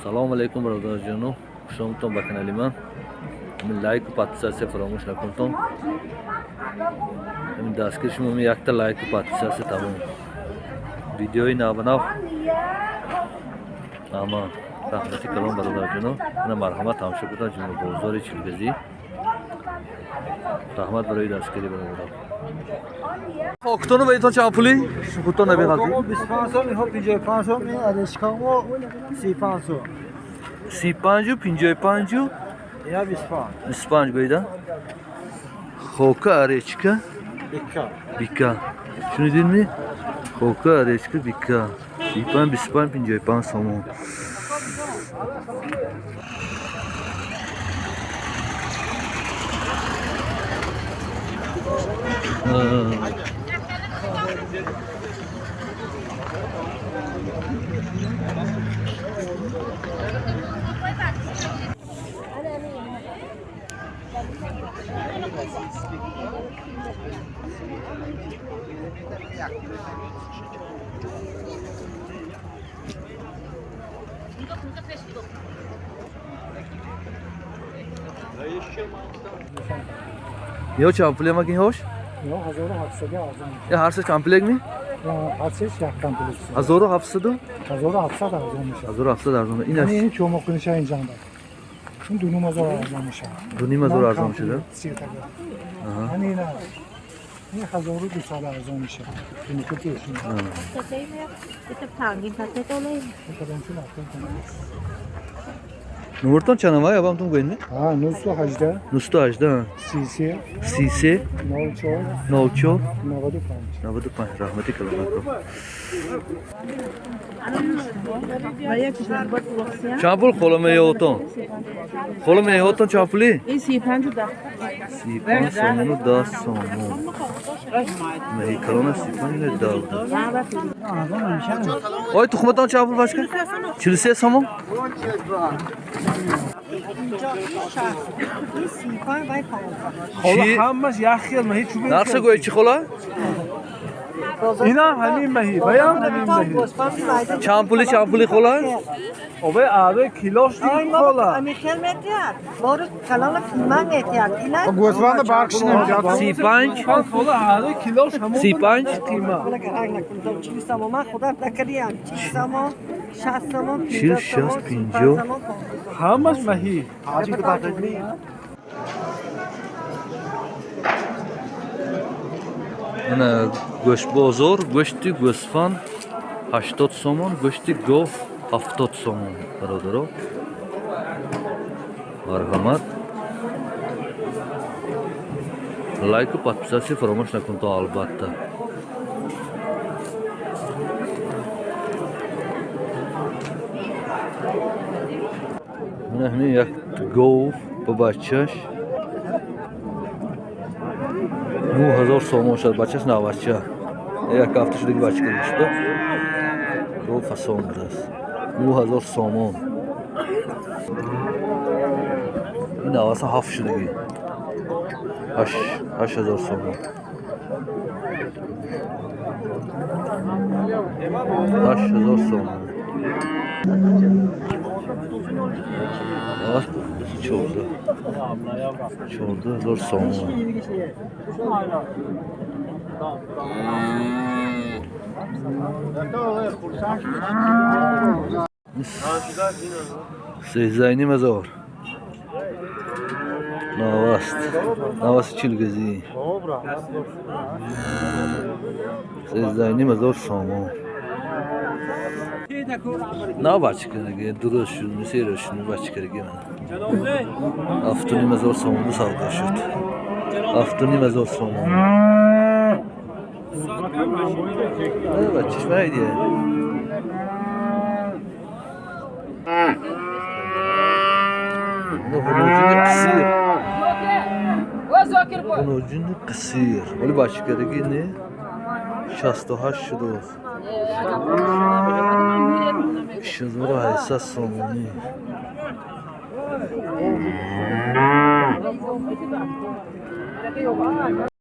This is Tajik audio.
Салому алейкум, бародарҷоно, хушомадтон ба канали ман. Ҳамин лайку подписаться фаромӯш накунтон. Ҳамин дастгири шумо якта лайку подписаться, тамом. Видеои навбанав ама раҳмати калон, бародарҷоно. Ина марҳамат, тамошо кунтон ҷумла бозори Чилгазӣ. Раҳмат барои дастгирӣ, бародарон. Хокутону ба итон чанд пулӣ? Худтон набиғалти? 25 сом, инҳо 55 сом, ин алешкамо 35 сом. 35-у, 55-у? Ина 25. 25 гӯида. Хока, аречка? Бикка. Бика. Шунидинми? Хока, аречка, бика. 35, 25, 55 сомон. Ё чанд пуле маки ҳош? Ё 1700 арзон. Я ҳар се чанд пулек ми? Ҳар сеш як комплект. 1700? 1700 арзон мешавад. 1700 арзон. Ин аш? Ин чӯмоқиниша инҷанда. Ин 2500 арзон мешавад. 2500 арзон шуда? Сетага. Ани ина. Ин 1200 арзон мешавад. Ин ки шумо. Номертон чанд ава? Ябам тун гӯед ми? Ҳа, 918. 918. 33. 33. 04. 04. 95. 95. Раҳмати калон. Чанд пул хола меётон? Хола меётон чанд пулӣ? این 35 و 10. 35 сомону 10 сомон. Меҳи калона 35 не 10. Ой, тухматон чанд пул башка? 43 сомон? Хола ҳамаш як хел маҳи чӯб. Нархша гӯед чӣ, хола? Инам ҳамин маҳи, ваям ҳамин маҳи. Чанд пули, чанд пули, хола? Ове аре килош дид, хола. Гӯсфанда барқш намеҷад. 35? Хола, аре килош ҳамон. 35? Қима. 40, 60, 50. Ҳамаш маҳи. Ана гӯштбозор, гӯшти гӯсфанд 80 сомон, гӯшти гов 70 сомон, бародаро. Марҳамат. Лайку подписаться фаромӯш накунто, албатта. Мана ҳамин як гов ба бачаш 9000 сомон шуд, бачаш навача. Як ҳафта шудаги бача гирифта. Гов фасон будааст. 9000 сомон. Ин наваса ҳафт шудаги. 8000 сомон. 8000 сомон. Навас 14. 14 000 сомон. 13 500. Наваст. Наваси Чилгазӣ. 13 500 сомон. На бачкараги дуруст шуд, сера шуд, бачкараги мана. 7500 сомон савдо шуд. 7500 сомон. Бачиш майдия. Хунуҷини қисир. Хунуҷини қисир. Вале бачкараги не 68 шуду. 6800 сомонӣ.